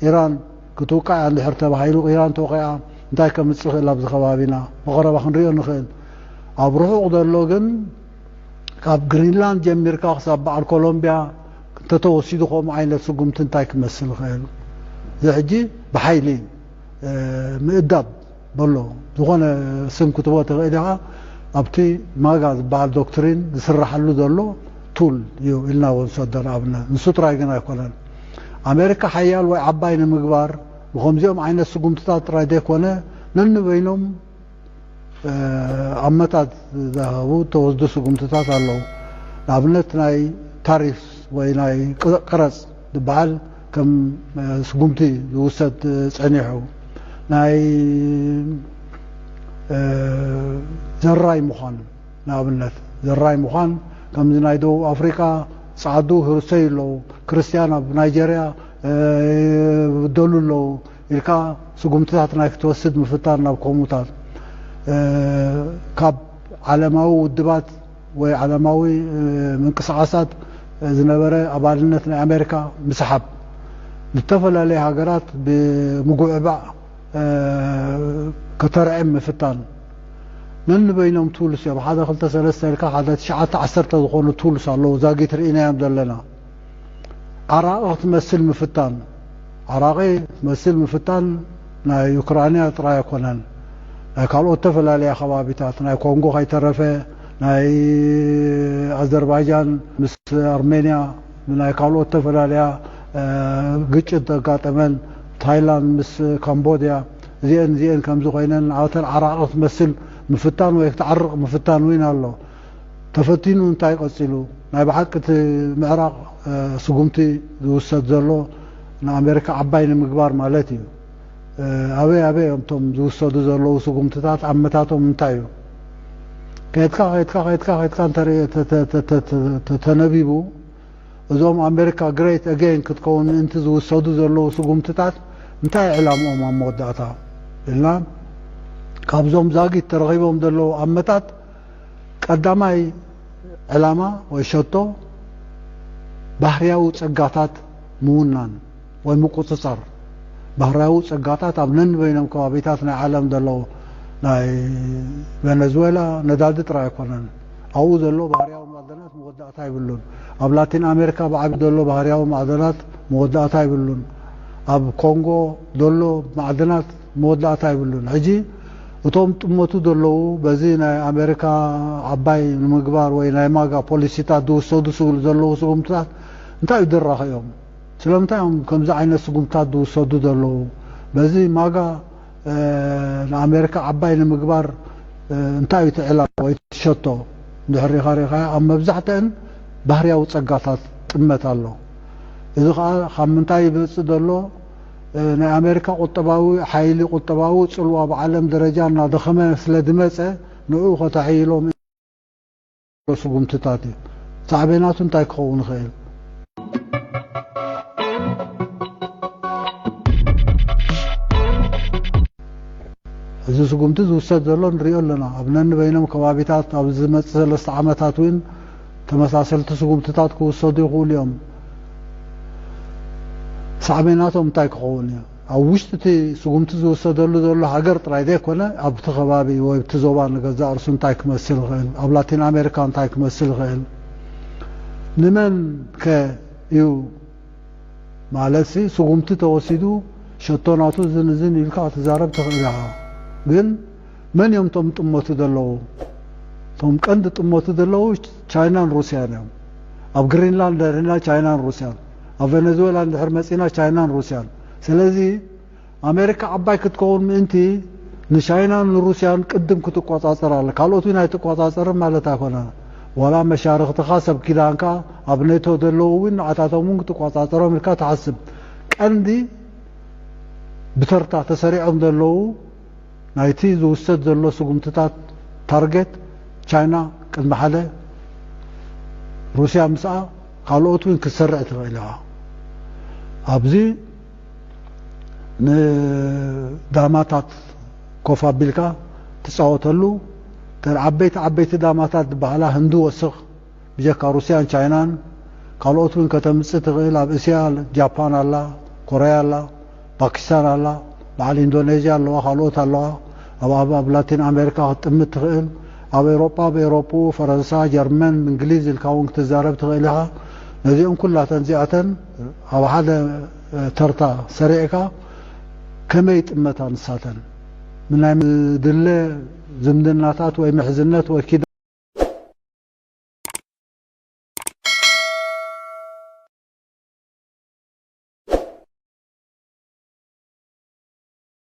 ኢራን ክትውቃዕ እያ እንድሕር ተባሂሉ፣ ኢራን ተወቒዓ እንታይ ከምጽእ ይኽእል ኣብዚ ከባቢና ብቐረባ ክንሪኦ ንኽእል። ኣብ ርሑቕ ዘሎ ግን ካብ ግሪንላንድ ጀሚርካ ክሳብ በዓል ኮሎምብያ እንተተወሲዱ ከምኡ ዓይነት ስጉምቲ እንታይ ክመስል ይኽእል? እዚ ሕጂ ብሓይሊ ምእዳብ በሎ ዝኾነ ስም ክትቦ ትኽእል ኢኻ። ኣብቲ ማጋ ዝበሃል ዶክትሪን ዝስራሓሉ ዘሎ ቱል እዩ ኢልና ወንሰዶ ንኣብነት። ንሱ ጥራይ ግን ኣይኮነን። ኣሜሪካ ሓያል ወይ ዓባይ ንምግባር ብኸምዚኦም ዓይነት ስጉምትታት ጥራይ ዘይኮነ ነንበይኖም ኣመታት ዝሃቡ ተወስዱ ስጉምትታት ኣለዉ። ንኣብነት ናይ ታሪፍ ወይ ናይ ቀረጽ ዝበሃል ከም ስጉምቲ ዝውሰድ ጸኒሑ ናይ ዘራይ ምዃን ንኣብነት ዘራይ ምዃን ከምዚ ናይ ደቡብ ኣፍሪቃ ጻዕዱ ህርሰይ ኣለዉ ክርስትያን ኣብ ናይጀርያ ይብደሉ ኣለዉ ኢልካ ስጉምትታት ናይ ክትወስድ ምፍታን ናብ ከምኡታት ካብ ዓለማዊ ውድባት ወይ ዓለማዊ ምንቅስቃሳት ዝነበረ ኣባልነት ናይ ኣሜሪካ ምስሓብ፣ ዝተፈላለየ ሃገራት ብምጉዕባዕ ከተርዕም ምፍታን። ነንበይኖም ቱልስ እዮም። ሓደ ክልተ ሰለስተ ኢልካ ሓደ ትሽዓተ ዓሰርተ ዝኾኑ ቱልስ ኣለዉ። ዛጊት ርኢናዮም ዘለና። ዓራቒ ክትመስል ምፍታን። ዓራቒ ክትመስል ምፍታን ናይ ዩክራንያ ጥራይ ኣይኮነን። ናይ ካልኦት ተፈላለያ ከባቢታት ናይ ኮንጎ ከይተረፈ ናይ ኣዘርባይጃን ምስ ኣርሜንያ ናይ ካልኦት ተፈላለያ ግጭት ዘጋጠመን ታይላንድ ምስ ካምቦድያ እዚአን እዚአን ከምዚ ኮይነን ኣብተን ዓራቒ ክትመስል ምፍታን ወይ ክትዓርቕ ምፍታን እውን ኣሎ። ተፈቲኑ እንታይ ቀጺሉ ናይ ብሓቂ እቲ ምዕራቕ ስጉምቲ ዝውሰድ ዘሎ ንኣሜሪካ ዓባይ ንምግባር ማለት እዩ። ኣበይ ኣበይ እዮም እቶም ዝውሰዱ ዘለዉ ስጉምትታት ኣመታቶም እንታይ እዩ? ከድካ ከድካ ከድካ ከድካ ተተነቢቡ እዞም ኣሜሪካ ግሬት ኣገይን ክትከውን ምእንቲ ዝውሰዱ ዘለዉ ስጉምትታት እንታይ ዕላምኦም ኣብ መወዳእታ ኢልና ካብዞም ዛጊት ተረኺቦም ዘለዉ ኣመታት ቀዳማይ ዕላማ ወይ ሸቶ ባህርያዊ ጸጋታት ምውናን ወይ ምቁጽጻር ባህርያዊ ጸጋታት ኣብ ነንበይኖም ከባቢታት ናይ ዓለም ዘለዉ ናይ ቬነዝዌላ ነዳዲ ጥራይ ኣይኮነን ኣብኡ ዘሎ ባህርያዊ ማዕድናት መወዳእታ ይብሉን ኣብ ላቲን ኣሜሪካ ብዓቢ ዘሎ ባህርያዊ ማዕድናት መወዳእታ ይብሉን ኣብ ኮንጎ ዘሎ ማዕድናት መወዳእታ ይብሉን ሕጂ እቶም ጥመቱ ዘለዉ በዚ ናይ ኣሜሪካ ዓባይ ንምግባር ወይ ናይ ማጋ ፖሊሲታት ዝውሰዱ ስብል ዘለዉ ስጉምትታት እንታይ እዩ ድራኺ እዮም? ስለምንታይ እዮም ከምዚ ዓይነት ስጉምትታት ዝውሰዱ ዘለዉ? በዚ ማጋ ንኣሜሪካ ዓባይ ንምግባር እንታይ እዩ ትዕላ ወይ ትሸቶ? እንድሕር ሪኻ ሪኻያ ኣብ መብዛሕትአን ባህርያዊ ጸጋታት ጥመት ኣሎ። እዚ ኸኣ ካብ ምንታይ ይመጽእ ዘሎ? ናይ ኣሜሪካ ቁጠባዊ ሓይሊ ቁጠባዊ ጽልዋ ብዓለም ደረጃ እናደኸመ ስለ ዝመጸ ንኡ ከተሐይሎም ስጉምትታት እዩ። ሳዕቤናቱ እንታይ ክኸውን ይኽእል? እዚ ስጉምቲ ዝውሰድ ዘሎ ንሪኦ ኣለና። ኣብ ነንበይኖም ከባቢታት ኣብ ዝመጽእ ሰለስተ ዓመታት እውን ተመሳሰልቲ ስጉምትታት ክውሰዱ ይኽእሉ እዮም። ሳዕቤናቶም እንታይ ክኸውን እዩ? ኣብ ውሽጢ እቲ ስጉምቲ ዝውሰደሉ ዘሎ ሃገር ጥራይ ዘይኮነ ኣብቲ ከባቢ ወይ ኣብቲ ዞባ ንገዛእ ርእሱ እንታይ ክመስል ይኽእል? ኣብ ላቲን ኣሜሪካ እንታይ ክመስል ይኽእል? ንመን ከ እዩ ማለት ሲ ስጉምቲ ተወሲዱ ሸቶ ናቱ እዝን እዝን ኢልካ ክትዛረብ ትኽእል ኢኻ። ግን መን እዮም እቶም ጥመቱ ዘለዉ? እቶም ቀንዲ ጥመቱ ዘለዉ ቻይናን ሩስያን እዮም። ኣብ ግሪንላንድ ደርህና ቻይናን ሩስያን፣ ኣብ ቨነዝዌላ እንድሕር መጺና ቻይናን ሩስያን። ስለዚ ኣሜሪካ ዓባይ ክትከውን ምእንቲ ንቻይናን ንሩስያን ቅድም ክትቆጻጸር ኣለ። ካልኦት እውን ኣይትቆጻጸርን ማለት ኣይኮነ። ዋላ መሻርኽትኻ ሰብ ኪዳንካ ኣብ ኔቶ ዘለዉ እውን ንዓታቶም እውን ክትቆጻጸሮም ኢልካ ትሓስብ። ቀንዲ ብተርታ ተሰሪዖም ዘለዉ ናይቲ ዝውሰድ ዘሎ ስጉምትታት ታርጌት ቻይና ቅድሚ ሓደ ሩስያ ምስኣ ካልኦት እውን ክትሰርዕ ትኽእል ኢኻ። ኣብዚ ንዳማታት ኮፍ ኣቢልካ ትጻወተሉ እተን ዓበይቲ ዓበይቲ ዳማታት ዝበሃላ ህንዲ ወስኽ ብጀካ ሩስያን ቻይናን ካልኦት እውን ከተምጽእ ትኽእል ኣብ እስያ ጃፓን ኣላ ኮርያ ኣላ ፓኪስታን ኣላ፣ በዓል ኢንዶኔዥያ ኣለዋ፣ ካልኦት ኣለዋ። ኣብ ኣብ ኣብ ላቲን ኣሜሪካ ክትጥምት ትኽእል፣ ኣብ ኤውሮጳ፣ ኣብ ኤውሮጳ፣ ፈረንሳ፣ ጀርመን፣ እንግሊዝ ኢልካ እውን ክትዛረብ ትኽእል ኢኻ። ነዚኦም ኩላተን እዚኣተን ኣብ ሓደ ተርታ ሰሪዕካ ከመይ ይጥመታ ንሳተን? ምናይ ድለ ዝምድናታት ወይ ምሕዝነት ወይ ኪዳን